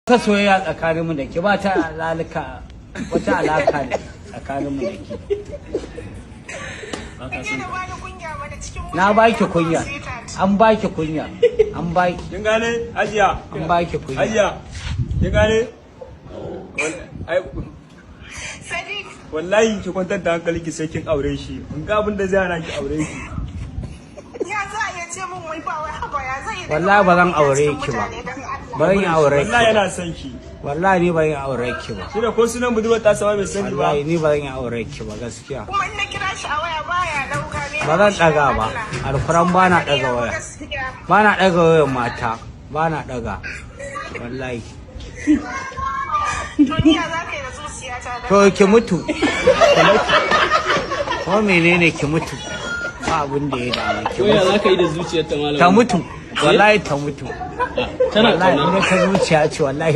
Ta soyayya tsakaninmu da ke ba ta alalika, wata alaka ne tsakaninmu da ke. Ka daina bani kunya mana cikin Na mutane, baki haba kunya. sweetheart. An baki kunya, an baki. Kin gane, Hajiya? An baki kunya. Hajiya, kin gane? Ai Sadiq. Wallahi ki kwantar da hankali ki, sai kin aure shi. In ga abin da zai hana ki aure shi. Ya za a iya ce min wai ba wai, haba, ya zai iya Wallahi ba zan daga aure cikin ki ba. mutane dan Allah. Ba zan yi aure ki Wallahi ba. yana son ki. Wallahi ni ba zan yi aure ki ba. Shi da ko sunan budurwar ta sama bai sani ba. Wallahi ni ba zan yi aure ki ba, gaskiya. Kuma in na kira shi a waya baya dauka ne. Ba zan daga ba, alkuran ba na daga waya. Gaskiya. Ba na daga wayar mata, ba na daga wallahi. To ni ya za ka yi da zuciyata dan To ki Allah? mutu, ki mutu, ko menene, ki mutu, ba abin da ya dame ki. Ko ya za ka yi da zuciyar ta, malam? Ta mutu, wallahi ta mutu. Tana Wallahi kauna. in ta zuciya ce, wallahi.